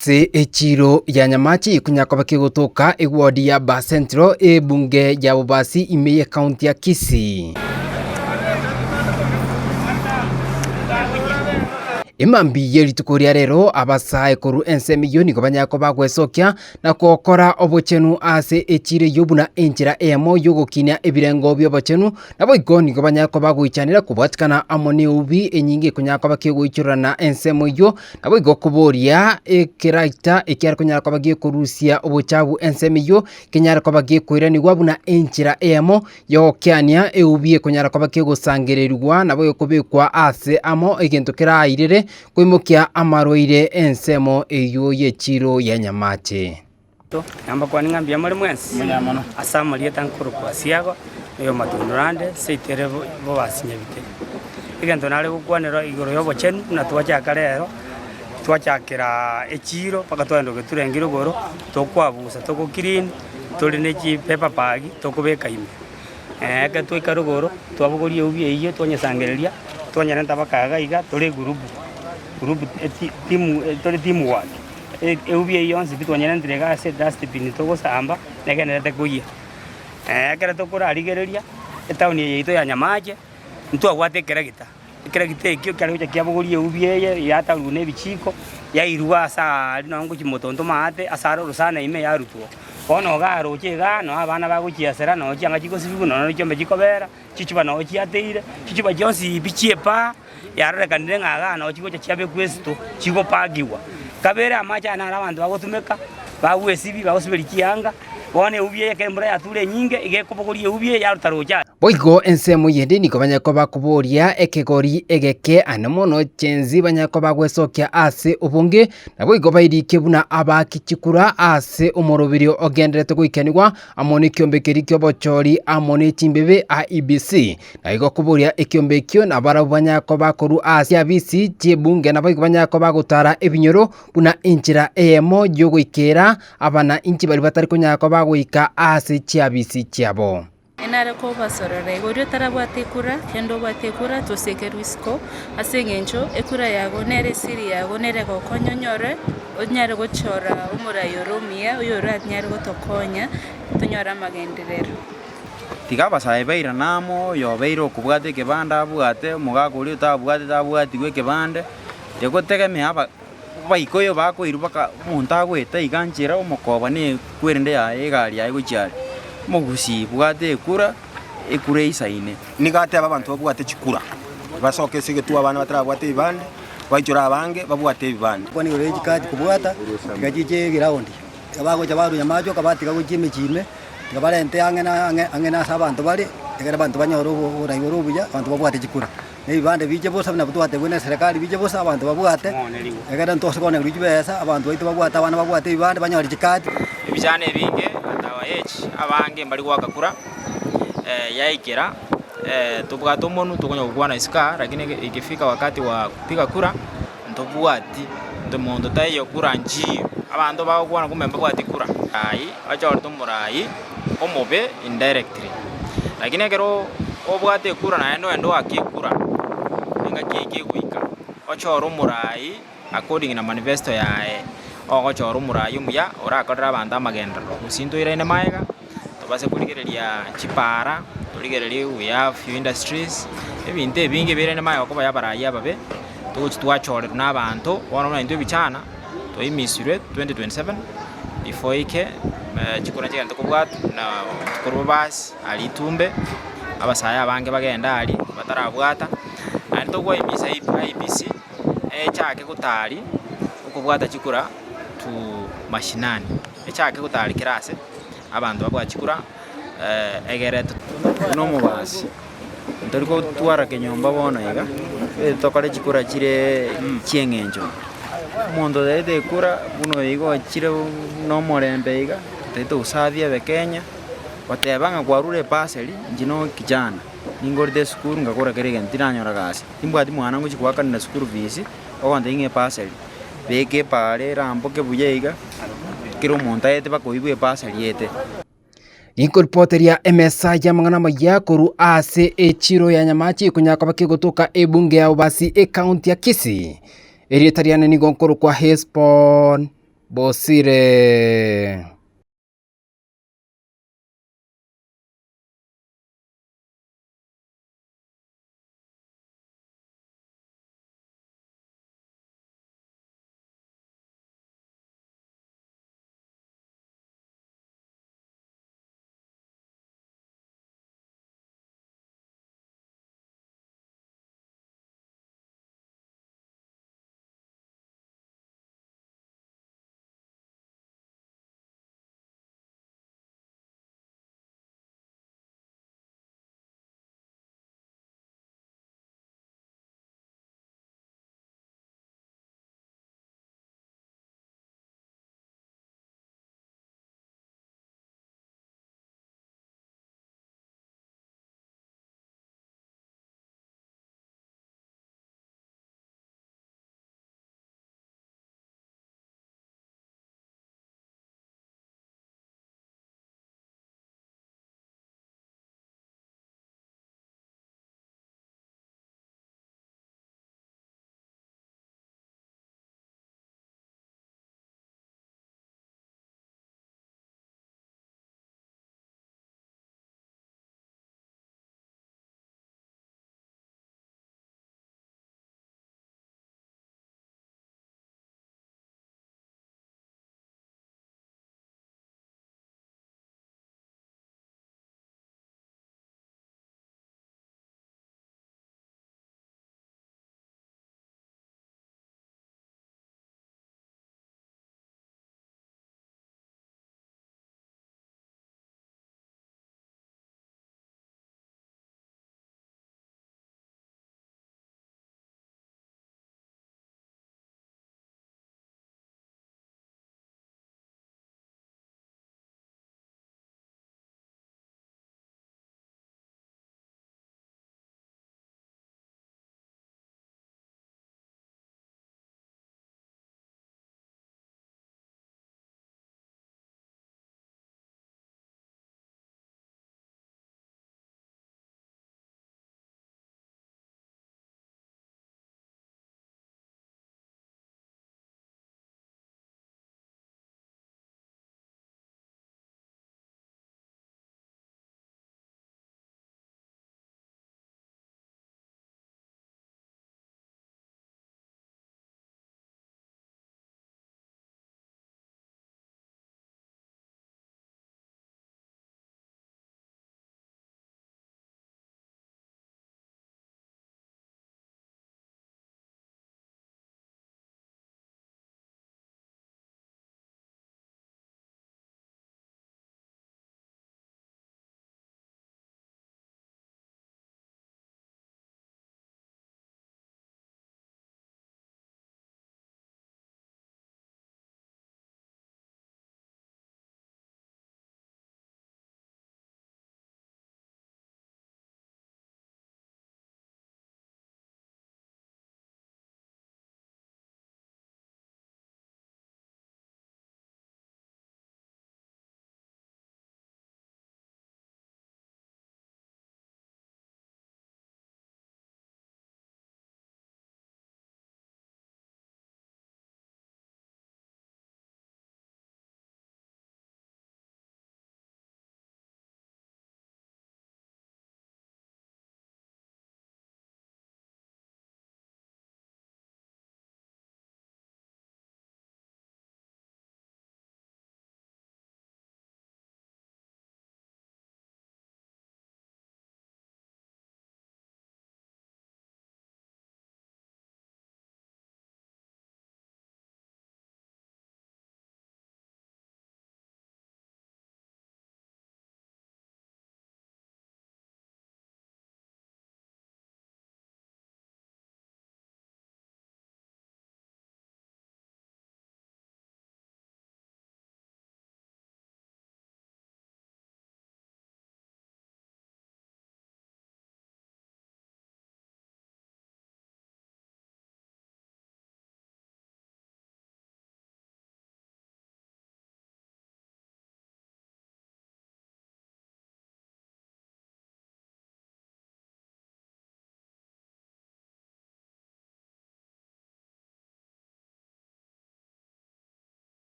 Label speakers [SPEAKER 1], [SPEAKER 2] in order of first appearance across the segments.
[SPEAKER 1] Ase echiiro ya Nyamache konya koba kegotoka eward ya Ba Central ebunge ya Bobasi ime y'ecounty ya Kisii. Emambia ye rituko ria rero abasae korwa ensemo eyio nigo banyare koba gwesokia na gokora obochenu ase echiiro eyio buna enchera eyemo y'ogokinia ebirengo bi'obochenu Naboigo nigo banyare koba goichanera kobwatikana amo neubi enyinge ekonyara koba kegoichorana ensemo eyio, naboigo koboria ekeraita ekiare konyara koba gekorusia obochabu ensemo eyio, kenyare koba gekoiranigwa buna enchera eyemo y'ogokeania eubi ekonyara koba kegosangererigwa naboigo kobekwa aase amo egento kerairere koimokia amarwaire ensemo eyio y'echiro ya Nyamache.
[SPEAKER 2] Nambakwanie ng'a mbuya more mwensi ase amarieta nkorokwa Asiago, na oyomatundura ande seito ere bobasi nyabite. Egento nare gokwanera igoro y'obochenu buna twachaka rero, twachakera echiiro mpaka twagenda gotura engiro igoro, tokwabusa togo clean, tore ne chi paper bag tokobeka ime. Ekero twaika rogoro, twabogoria eubi eyio twanyesangereria, twanyerenta mpaka iga iga tore egurupu, gurupu eti timu tore team work. Eubi eyio yonsi pi twanyerentire iga ase edustbin togosamba, negendererete koyia. Ekero tokorarigereria, etown eye yaito ya Nyamache, ntwabwate ekeregita, ekeregita ekio kiare gocha kiabogoria eubi eye, yatarwa na ebichiko, yairwa ase aaria nonye ngochia motonto maate, ase are orosana ime yarutwa. Bono iga aroche igaa, noo abana bagochiesera, noo chianga chigosibigwa, noo chiombe chikobera. Chichuba nao chiateire, chichuba chionsi pi chi'epaa, yarorekanire ng'a igaa nao chigocha chiabekwa esito, chigopakigwa. Kabere amache aya naro abanto bagotumeka, bagwesibia, bagosiberia chianga, bono eubi eye ekero embura yature enyinge, iga ekobogoria eubi eye yaruta roche aria.
[SPEAKER 1] Boigo ensemo yende nigo banyare koba bakoboria ekegori egeke ane mono chenzi banyare koba bagwesokia ase obonge, naboigo bairike buna abaaki chikura ase omoroberio ogendererete goikanigwa amo nekiombe keria ki'obochori amo ne chimbebe IEBC. Na igo koboria ekiombe ekio nabarabwo banyare koba korwa ase chiabisi chi'ebunge naboigo banyare koba gotara ebinyoro buna enchera eyemo y'ogoikera abananchi baria batari konyara koba goika ase chiabisi chiabo.
[SPEAKER 3] Inare kobasorora igo oria otarabwate ekura, kende obwate ekura, tosekerwe isiko, ase eng'encho ekura yago nere esiri yago, nere egokonya onyore onyare gochora omorai ore omuya, oyoranyare gotokonya tonyore amagenderero.
[SPEAKER 4] Tiga abasae bairane amo, oyobeire okobwata ekebande abwate, omogaka oria otabwate tabwatigwe ekebande, egotegemea aba abaikoyo bakoirwa baka omonto agoeta iga nchera omokoba na ekwerende yaye egari yaye gochia are. Omogusii bwata ekura, ekura eisaine.
[SPEAKER 5] Nigo ateba abanto babwate chikura, basoke ase egetuo abana batarabwate ebibande, baichore abange babwate ebibande.
[SPEAKER 6] Kwani igoro ye chikati kobwata, tiga chiche egraundi, tiga bagocha barwa Nyamachoka batiga gochia emechie ime, tiga barente ang'e na ang'e ang'e na ase abanto bare, ekero abanto banyore obo oborai bore obuya, abanto babwate chikura. Na ebibande biche bosa buna twatebigwe na eserekari biche bosa, abanto babwate, ekero ntose konegerwa chibesa, abanto baito babwate abana babwate ebibande banyore chikati.
[SPEAKER 4] Ebichano ebinge at our age abange mbari goaka kura yaikera tobwate omonwe tokonya gokwana isiko aa lakini ikifika wakati wa kupiga kura ntobwati monto taiyo kura nchiyo abanto bagokwana kumbe mbabwati kura. Aye ochorete omorai omobe indirectly lakini ekero obwate ekura naende ogende oake ekura engaki eyio kegoika ochore omorai according na manifesto yaye, ogochora omorai omuya orakorere abanto amagenderero. Gose ntoiraine magega, tobase korigereria chipara, torigererie we have few industries, ebinto ebinge biraine magega koba ya abarai ababe, togochi twachorerwa na abanto, bono buna intwe ebichana, twaimisirwe 2027, before eike, chikura nchigende kobwatwa na korwa basi aria itumbe, abasae abange bagende aria batarabwata, naende tokwaimisa IEBC. Echake gotari okobwata chikura to mashinani, echake gotari kera ase abanto babwate chikura egere. Buna omobasi, ntori gotwara kenyomba bono iga, tokore chikura chire chieng'encho. Omonto otaete ekura buna oyo iga ochire buna omorembe iga, otaete usafi ebe Kenya, goteba ng'a kwarure epaseri, inche no kijana, ningorete esukuru ngakora kera egento tinanyora gasi. Timbwati mwana ngochia goakanera school fees, ogontebia ng'a ebasari, beka epaara eramboke buya iga, kera omonto aete mpaka oigwe ebasari ete.
[SPEAKER 1] Ninkoripoteria emesa y'amang'ana amaya korwa ase echiro ya Nyamache ekonyara koba kegotoka ebunge ya Bobasi ecounty ya Kisii. Erieta riane nigo nkorokwa Hesbon. Bosire.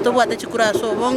[SPEAKER 7] Tobwate chikura ase obonge.